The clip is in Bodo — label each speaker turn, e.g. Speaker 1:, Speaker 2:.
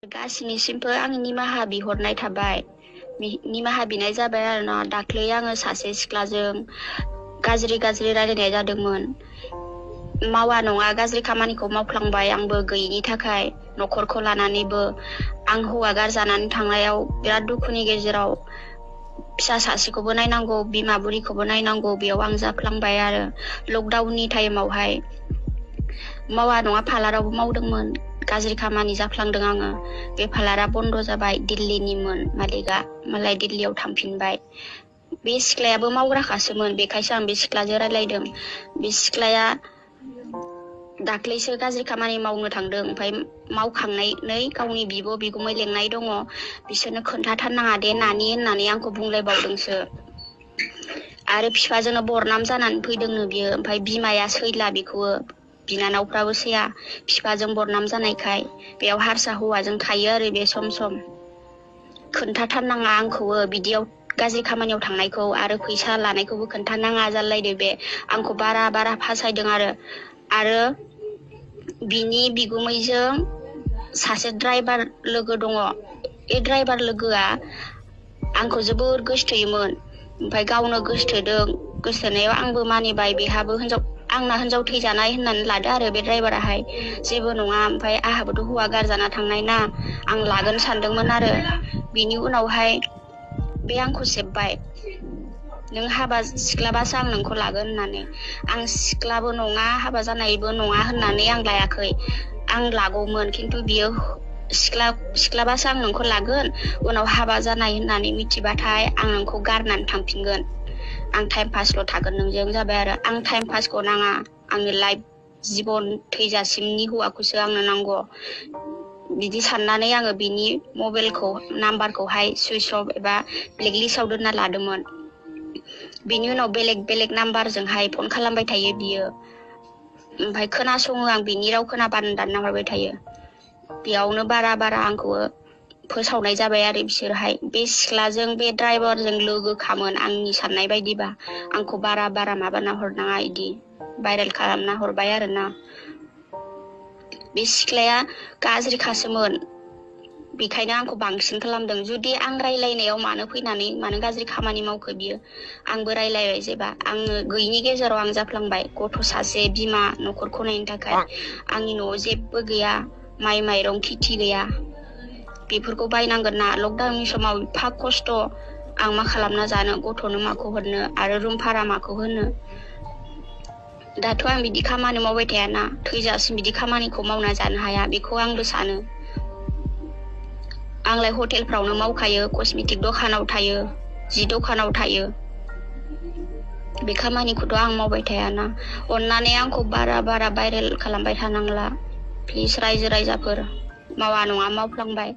Speaker 1: गासिनिसिमबो आं निमाहा बिहरनाय थाबाय निमाहा बिनाय जाबाय आरोना। दाख्लै आङो सासे सिख्लाजों गाज्रि रायलायनाय जादोंमोन। मावा नङा गाज्रि खामानिखौ मावफ्लांबाय आंबो गैयिनि थाखाय न'खरखौ लानानैबो। आं हौवा गारजानानै थांनायाव बिराद दुखुनि गेजेराव फिसा सासेखौबो नायनांगौ, बिमा बुरिखौबो नायनांगौ, बेयाव आं जाफ्लांबाय आरो। लकडाउननि टाइमावहाय मावा नङा पार्लारावबो मावदोंमोन, गाज्रि खामानि जाफ्लांदों आङो। बे पार्लारा बन्द जाबाय, दिल्लीनिमोन मालिकआ, मालाय दिल्लीयाव थांफिनबाय। बे सिख्लायाबो मावग्राखासोमोन, बेखायसो आं बे सिख्लाजों रायलायदों। बे सिख्लाया दाख्लैसो गाज्रि खामानि मावनो थांदों, ओमफ्राय मावखांनानै गावनि बिब' बिगुमै लेंनाय दङ, बिसोरनो खोन्थाथारनाङा दे नानि होननानै आंखौ बुंलायबावदोंसो। आरो बिफाजोंनो बरनाम जानानै फैदोंनो बियो, ओमफ्राय बिमाया सैला बेखौबो, बिनानावफ्राबो सैया बिफाजों बरनाम जानायखाय। बेयाव हारसा हौवाजों थायो आरो बे सम सम। खोन्थाथारनाङा आंखौबो बिदियाव गाज्रि खामानियाव थांनायखौ आरो फैसा लानायखौबो खोन्थानाङा जालायदो बे। आंखौ बारा फासायदों आरो बिनि बिगुमैजों सासे ड्राइभार लोगो दङ। बे ड्राइभार लोगोआ आंखौ जोबोर गोसोथोयोमोन, ओमफ्राय गावनो गोसोथोनायाव आंबो मानिबाय। बेहाबो आंना हिनजाव थैजानाय होननानै लादो आरो बे ड्राइभाराहाय। जेबो नङा, ओमफ्राय आंहाबोथ' हौवा गारजाना थांनाय ना, आं लागोन सानदोंमोन आरो। बिनि उनावहाय बे आंखौ सेबबाय, नों हाबा सिख्लाबासो आं नोंखौ लागोन होननानै। आं सिख्लाबो नङा हाबा जानायबो नङा होननानै आं लायाखै। आं लागौमोन, खिन्थु बियो सिख्लाबासो आं नोंखौ लागोन, उनाव हाबा जानाय होननानै मिथिबाथाय आं नोंखौ गारनानै थांफिनगोन, आं टाइम पासल' थागोन नोंजों जाबाय आरो। आं टाइम पासखौ नाङा, आंनो लाइफ जिबन थैजासिमनि हौवाखौसो आंनो नांगौ। बिदि साननानै आङो बिनि मबाइलखौ नाम्बारखौहाय सुइच अफ एबा ब्लेकलिस्टआव दोनना लादोंमोन। बिनि उनाव बेलेग नाम्बारजोंहाय फन खालामबाय थायो बियो, ओमफ्राय खोनासङो आं, बिनि राव खोनाबानो दानना हरबाय थायो। बेयावनो बारा आंखौ फोसावनाय जाबाय आरो बिसोरहाय। बे सिख्लाजों बे ड्राइभारजों लोगोखामोन आंनि साननाय बायदिबा। आंखौ बारा माबाना हरनाङा इदि भाइरेल खालामना हरबाय आरोना। बे सिख्लाया गाज्रिखासोमोन, बेखायनो आंखौ बांसिन खालामदों। जुदि आं रायलायनायाव मानो फैनानै मानो गाज्रि खामानि मावखो बियो? आंबो रायलायबाय जेबा, आङो गैयिनि गेजेराव आं जाफ्लांबाय। गथ' सासे, बिमा, न'खरखौ नायनो थाखाय आंनि न'आव जेबो गैया, माइ माइरं खेथि गैया, बेफोरखौ बायनांगोन ना। लकडाउननि समाव एफा खस्थ', आं मा खालामना जानो, गथ'नो माखौ हरनो, आरो रुम भारा माखौ होनो। दाथ' आं बिदि खामानि मावबाय थायाना, थैजासिम बिदि खामानिखौ मावना जानो हाया, बेखौ आंबो सानो। आंलाय हटेलफ्रावनो मावखायो, कस्मेटिक दखानाव थायो, जि दखानाव थायो। बे खामानिखौथ' आं मावबाय थायाना। अननानै आंखौ बारा भाइरेल खालामबाय थानांला प्लिज रायजो राजाफोर। मावा नङा मावफ्लांबाय।